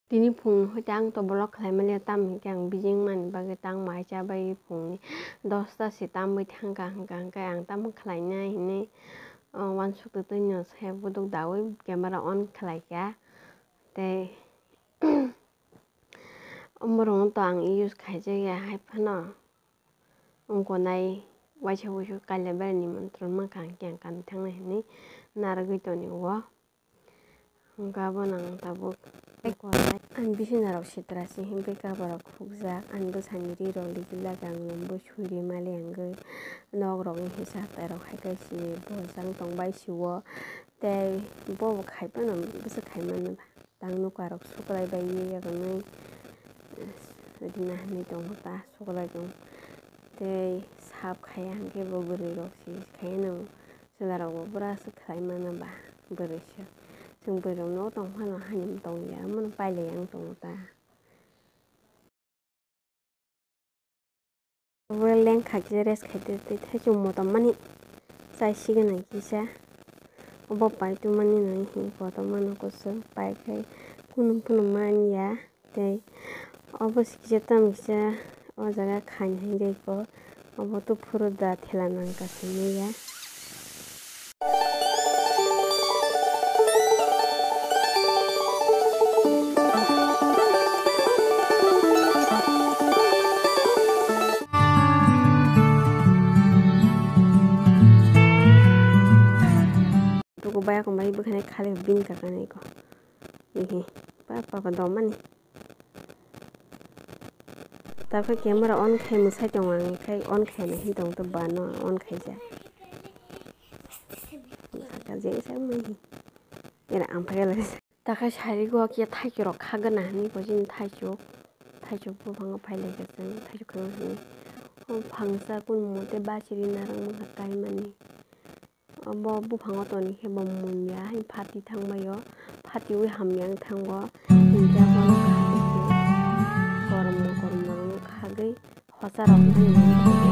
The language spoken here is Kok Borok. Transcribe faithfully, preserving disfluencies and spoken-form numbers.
Tini phung hoite ang to vlog khlai manya, tamo hinkhe ang bijing mani bagwi tang mai cha bai phungni dosta se tamwi thangkha, hwnkha hwnkhe ang tamo khlainai hinwi, o, uansuk twtwi no se buduk dawi camera on khlaikha. Tei borokno to ang use khaijak ya, hai phano wngkha nai waisa waisa kaila berani nimantron mankha, ang khe ang kami thangnai hinwi narwgwi toni o. Hwnkhe abono ang tabuk ani bisina rok sitra se himkhe kapa rok khukjak, ani bwsani ri rok lijilak, ang lombo suri mali wngwi nok rok ni hisa hatai rok hai khe se bojang tongbai se o. Tei bo bo khai phano bwswk khai mano ba. Tang nokha rok suklai bai ye yakarnai, eh, rina hinwi tongo ta, suklai tong. Tei sap khaiya hinkhe bo bwrwi rok se khaiya no, chwla rok bo bwraswk khlai mano ba, bwrwi se. Chwng bwrwi rok no tong phano haino tong ya, omono pailai yang tongo ta. Obo lengkha khe rest khai tei, tei thaichung motom mani chai sigana kisa. Obo pai tongmani no hi kotom mano kusu pai khai kunum kunum manya tei obo se kisa tamo kisa o jaga khaina hinwi ko obo to phuru da thela nang ka simi ya. Tuku baya kong bai bwkhani khali bin kakani ko. Ihi pa pa pa domani. Takhe camera on khai mwsai tongo ang, khai on khaina hin tong to bano on khaija. Saka je sa mai hi. Era ang phai la. Takhe sari go khe thaichuk rok khagana hinwi ko jin thaichuk. Thaichuk buphango phai lai khe chwng thaichuk khagana hinwi. O phangsa kun mote bachiri narang mangkha kaimani. Obo buphango toni khe bo munya hai phati thangbai o, phatiwi hamya wng thango, hinkhe abono khagwi se kormo kormo rokno khagwi hosa rok phai mano.